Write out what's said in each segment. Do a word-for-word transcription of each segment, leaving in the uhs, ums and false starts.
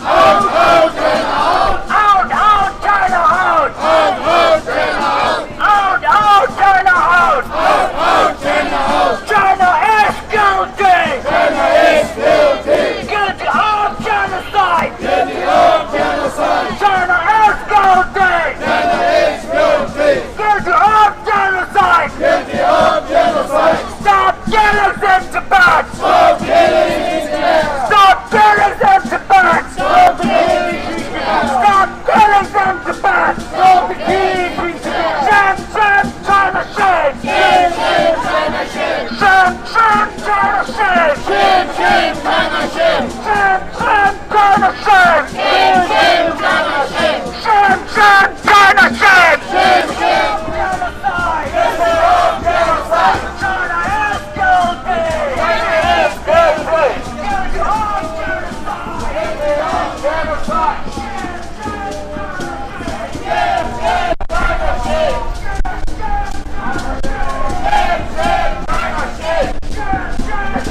Out, out, China, out! Out, out, China, out! Out, out, China, out! Out, out, China, out! China is guilty! China is guilty! Guilty of genocide! Guilty of genocide! China is guilty! China is guilty! Guilty of genocide! Guilty of genocide! Stop killings in Tibet! Stop killings in Tibet! Stop killings in Tibet! Stop killings in Tibet! Stop killings in Tibet! Stop the killings in Tibet! Shame, shame, China, shame! Shame, shame, China, shame! Shame, shame, China, shame! Shame, shame, China, shame! Shame, shame, China, shame! Shame, shame, China, shame! Shame, shame, China, shame! Shame, shame, China, shame! Shame, shame, China, shame! Genocide! Genocide! China is guilty! China is guilty! Guilty of genocide! Guilty of genocide!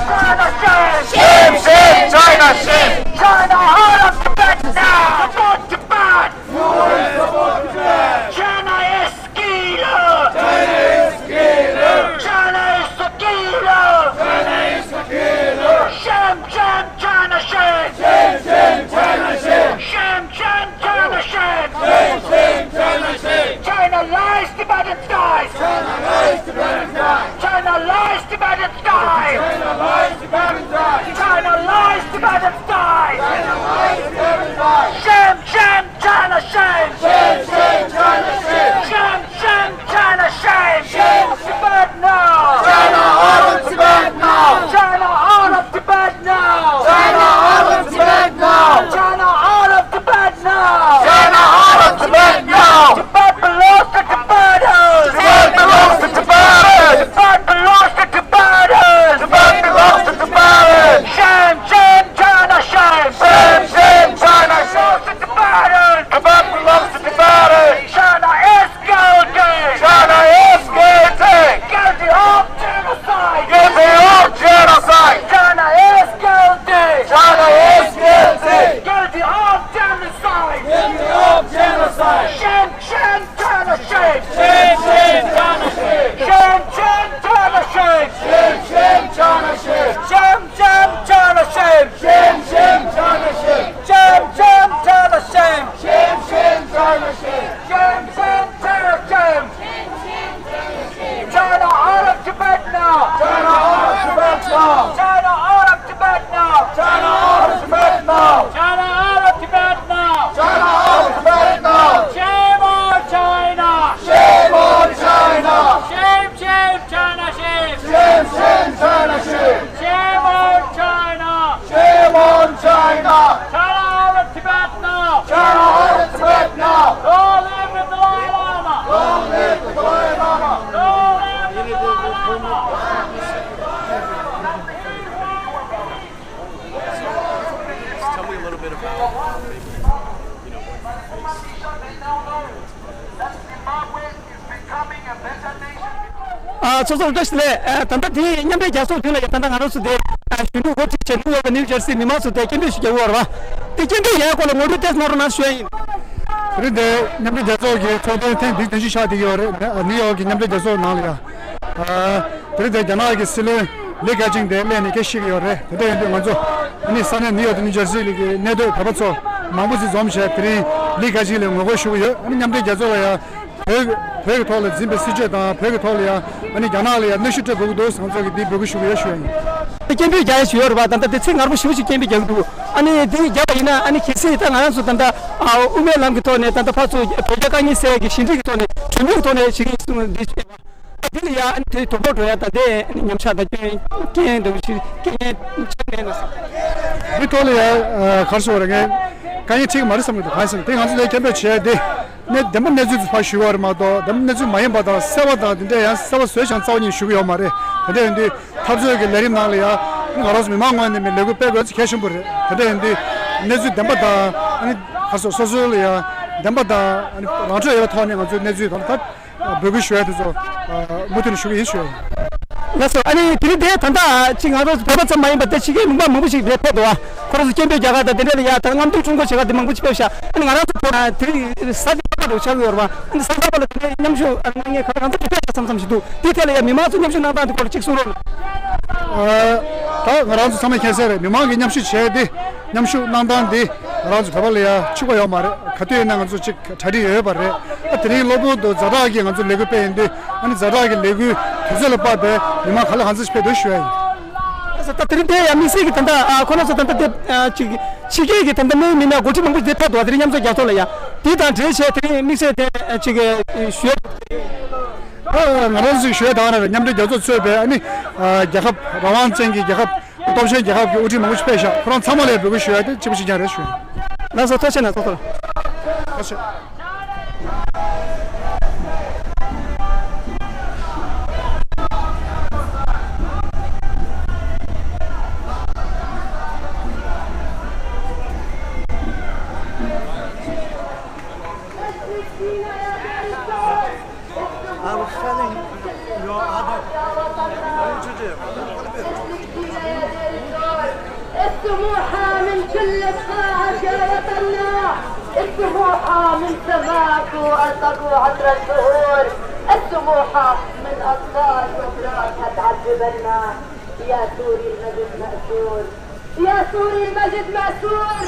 China shame! Shame, shame, China shame! China out of Tibet now! Support Tibet! China is killer! China is killer! China is the killer! China is the killer! Shame, shame, China shame! Shame, shame, China shame! Shame, shame, China shame! Shame, shame, China shame! China lies, Tibetans dies! China lies, Tibetans dies! China lies, Tibetans dies! China lies, Tibetans dies! China lies, Tibetans dies! China lies, Tibetans dies! Shame, shame, China shame! Shame, shame, China shame! Shame, shame, China shame! Shame Tibet now! China out of Tibet now! China out of Tibet now! China out of Tibet now! China out of Tibet now! China out of Tibet now! Tibet belongs to Tibetans! Tibet belongs to Tibetans! Tibet belongs to Tibetans! Tibet belongs to Tibetans! Shame, shame, China shame! Shame, shame, China shame! Tibetans! Tibet belongs to Tibetans! China is guilty! China is guilty! Guilty of genocide! Guilty of genocide! China is guilty! China is guilty! Guilty of genocide! Guilty of genocide! Shame, shame, China shame! Shame, shame, China shame! Shame, shame, China shame! Shame, shame, China shame! Shame, shame, China shame! Shame, shame, China shame! Shame, shame, China shame! Shame, shame, China shame! Shame, shame, China shame! China out of Tibet now! China out of Tibet now! China out of Tibet now! China out of Tibet now! China out of Tibet now! China out of Tibet now! Shame on China! Shame on China! Shame, shame, China shame! Shame, shame, China shame! Shame on China! Shame on China! China out of Tibet now! China out of Tibet now! Long live the Dalai Lama! Long live the Dalai Lama! Long live the Dalai Lama! Tell me a little bit about, uh, maybe, you know, what you face. ཨ། ཚོགས་གཙོ་བཀྲ་ཤིས་བདེ་ལེགས། ཨ། ད་ལྟ་དེ་མཉམ་འབྲེལ་རྒྱལ་ཚོགས་མདུན་ལ་ཡང་ད་ལྟ་ང་རང་ཚོ་དེ། ཨ། གཞོན་ནུ་འགོ་ཁྲིད་བྱས་ནིའུ་ཡོག་དང་ནིའུ་ཇར་སིའི་མི་མང་ཚོ་དེ་སྐད་འབོད་ཞིག་རྒྱག་གི་ཡོད་རེད་པ། དེ་སྐད་འབོད་རྒྱག་ཡ་སྐོར་ལ་ངོ་སྤྲོད་ཏོག་ཙམ་གནང་རོགས་གནང་ཞུ་ཡ་ཡིན། དེ་རིང་འདིར་མཉམ་འབྲེལ་རྒྱལ་ཚོགས་ཀྱི་ཚོགས་ཐེངས་ཐེངས་བདུན་ཅུ་ཞེ་ལྔ་དེ་ཡོད་རེད། ཨ། ནིའུ་ཡོག་གི་མཉམ་འབྲེལ་རྒྱལ་ཚོགས་ནང་ལ་ཡ། ཨ། དེ་རིང་འདིར་རྒྱ་ནག་གི་སྲིད་བློན་ལི་ཁེ་ཆིང་དེ་སླེབས་ནས་སྐད་བཤད་ཀྱི་ཡོད་རེད། དེ་འདྲ་ཡིན་དུས་ང་ཚོ་ཨ་ནི་ས་གནས་ནིའུ་ཡོག་དང་ནིའུ་ཇར་སི་གི་གནས་སྡོད་བོད་པ་ཚོ་མང་པོ་ཞིག་འཛོམས་བྱས། དེ་རིང་ལི་ཁེ་ཆིང་ལ་ངོ་རྒོལ་ཞུ་གི་ཡོད། ཨ་ནི་མཉམ་འབྲེལ་རྒྱལ་ཚོགས་ལ་ཡང་བོད་བོད་ཀྱི་ཐོག་ལ་འཛིན་པའི་སྲིད་བྱུས་དང་། བོད་ཀྱི་ཐོག་ལ་ཡང་ཨ་ནི་རྒྱ་ནག་ལ་ཡང་གནོན་ཤུགས་སྤྲོད་དགོས་ཀྱི་འདུག་ཟེར། ང་ཚོ་གིས་འདི་འབོད་སྐུལ་ཞུ་གི་ཡོད་ཞུ་ཡ་ཡིན། སྐད་འབོད་རྒྱག་ཡ་ཞིག་ཡོད་རེད་པ། ད་ལྟ་དེ་ཚིག་ངར་པོ་ཞེ་པོ་ཞིག་སྐད་འབོད་རྒྱག་གི་འདུག་ཨ་ནི་དེ་རྒྱབ་པ་ཡིན་ན། ཨ་ནི་གལ་སྲིད་ད་ང་རང་ཚོ་ད་ལྟ་ཨ་དབུ་མའི་ལམ་གྱི་ཐོག་ནས། ད་ལྟ་ཕར་ཚུར་བོད་རྒྱ་དཀའ་ངལ་སེལ་ཡ་གི་ཞི་འགྲིག་གི་ཐོག་ནས། གྲོས་མོལ་གྱི་ཐོག་ནས་བྱེད་ཀྱི་ཡིན་གསུངས་འདི་བྱས་པ། ཨ། དེ་ལ་ཡ་ཨ་ནི་དེ་དོ་ཕོག་འགྲོ་ཡ་དང་། དེ་ཉམས་ཆག་དང་སྐྱོན་རྐྱེན་འདྲ་བོ་ཞིག་རྐྱེན་ངན་འདྲ་བོ་ཆགས་མེད་ན་བསམ། འདི་ཐོག་ལ་ཡ། ཨ། ག་རེ་ཟེར་དགོས་རེད། ངས་དཀའ་ངལ་འཕྲད་ཀྱི་མ་རེད་བསམ་གྱི་འདུག་གང་ཡིན་ཟེར་ན། དེ་ང་ཚོ་ལ་སྐད་འབོད་བྱས་ཏེ། ནས་བདེན་པ་གནས་ཚུལ་དེ་ཕར་ཞུ་བ་རེད་མ་གཏོགས། བདེན་པ་གནས་ཚུལ་མ་ཡིན་པ་དང་། གསལ་བ་དང་དེ་འདྲ་ཡང་གསལ་བ་བཟོས་ཀྱང་རྩ་བ་ཉིད་ཞུ་གི་ཡོད་མ་རེད། དེ་འདྲ་ཡིན་དུས་འཐབ་རྩོད་ཀྱི་ལས་རིམ་ནང་ལ་ཡང་ང་རང་ཚོ་མི་མང་ངོས་ནས་མི་ལས་འགུལ་སྤེལ་དགོས་ཚེ་གལ་ཆེན་པོ་རེད། དེ་འདྲ་ཡིན་དུས་གནས་ཚུལ་བདེན་པ་དང་། ཨ་ནི་ག་རེ་ཟེར། སོ་སོ་ལ་ཡང་བདེན་པ་དང་། ཨ་ནི་རང་འཕྲོད་ཡོད་པའི་ཐོག་ནས་ང་ཚོའི་གནས་ཚུལ་དང་ད་འབོད་སྐུལ་ཞུ་ཡ་དེ་ཚོ་མུ་མཐུད་ནས་ཞུ་གི་ཡིན་ཞུ་ཡ་ཡིན། ལགས་སོ། ཨ་ནི་དེ་རིང་དེ་ད་ལྟ་ཅིག་ང་རང་ཚོ་བོད་པ་ཙམ་མ་ཡིན་པར་དེ་ཕྱི་རྒྱལ་ལུང་པ་མང་པོ་ཞིག་རེད་ཕེབས་འདུག་བ། ཁོ་རང་ཚོ་སྐད་འབོད་རྒྱག་ག་དང་དེ་འདྲ་ལ་ཡ་ད་རྔམ་སྟོན་ཁྲོམ་སྐོར་བྱེད་ག་དེ་མང་པོ་ཞིག་ཕེབས་ཤག་ཨ་ནི་ང་རང་ཚོ་བོད་དེ་རིང་ས་ཆ་ཁག་ཏུ་ཆགས་ཀྱི་ཡོད་རེད་བ། ཨ་ནི་ས་ཆ་ཁག་ལ་དེ་འདྲའི་མཉམ་ཞུགས་ཨ་ནི་གནང་མཁན་ག་རེ་ང་ཚོ་དེ་ཕེབས་ཤག་བསམ་བསམ་ཞིག་འདུག་དེའི་ཐད་ལ་ཡ་མི་མང་ཚོ་མཉམ་ཞུགས་གནང་སྟངས་དེ་སྐོར་ལ་གཅིག་གསུང་རོགས་གནང་། ཨ། ད་ང་རང་ཚོ་ཚང་མས་མཁྱེན་གསལ་རེད། མི་མང་གིས་མཉམ་ཞུགས་བྱས་ཏེ། མཉམ་ཞུགས་གནང་སྟངས་འདི་ང་རང་ཚོ་བོད་པ་ལ་ཡ་འཕྱུགས་པ་ཡོད་མ་རེད། ག་དུས་ཡིན་ན་ང་ཚོ་གཅིག་གྲ་སྒྲིག་ཡོད་པ་རེད། ཨ། དེ་རིང་གློ་བུར་དུ་ཛ་དྲག་གི་ང་ཚོ་ལས་འགུལ་སྤེལ་ཡིན་དུས། ཨ་ནི་ཛ་དྲག་གི་ལས་འགུལ་དུས་ཚོད་ལ་དཔག་པའི་མི་མང་ག་ལེར་གང་འཚམ་ཞིག་ཕེབས་འདུག་ཞུ་ཡ་ཡིན། ད་དེ་རིང་དེ་ཡ་དམིགས་བསལ་གྱི་ད་ལྟ་ཨ་ཁོ་རང་ཚོ་ད་ལྟ་དེ་ཨ་ཅིག་ཕྱི་རྒྱལ་གྱི་ད་ལྟ་དམིགས་མི་སྣ་འགོ་ཁྲིད་མང་པོ་ཞིག་དེ་ཕེབས་འདུག་དེ་རིང་མཉམ་འཛོམས་རྒྱག་ཐོག་ལ་ཡ་དེ་དང་འབྲེལ་བྱས་དེ་རིང་དམིགས་བསལ་དེ་ཨ་ཅིག་ཞུ་ཡ། ཨ། ང་རང་ཚོས་ཞུ་ཡ་དང་རེད། མཉམ་འབྲེལ་རྒྱལ་ཚོགས་གཙོས་པའི་ཨ་ནི་ཨ་རྒྱལ་ཁབ་རང་དབང་ཅན་གྱི་རྒྱལ་ཁབ། སྟོབས་ཆེན་རྒྱལ་ཁབ་ཀྱི་དབུ་ཁྲིད་མང་པོ་ཞིག་ཕེབས་ཤག་ཁོ་རང་ཚང་མ་ལ་འབོད་སྐུལ་ཞུ་ཡ་དེ་གཅིག་པ་གཅིག་རྐྱང་རེད་ཞུ། ལགས་སོ། ཐུགས་རྗེ་ཆེ་གནང་། ཐུགས་རྗེ་ཆེ། ཐུགས་རྗེ་ཆེ། السموحة من كل صفائك يا وطننا. السموحة من سماك وأرضك وعطر الزهور. السموحة من أطلال وبراك هتعذبنا. يا سوري المجد مأسور. يا سوري المجد مأسور.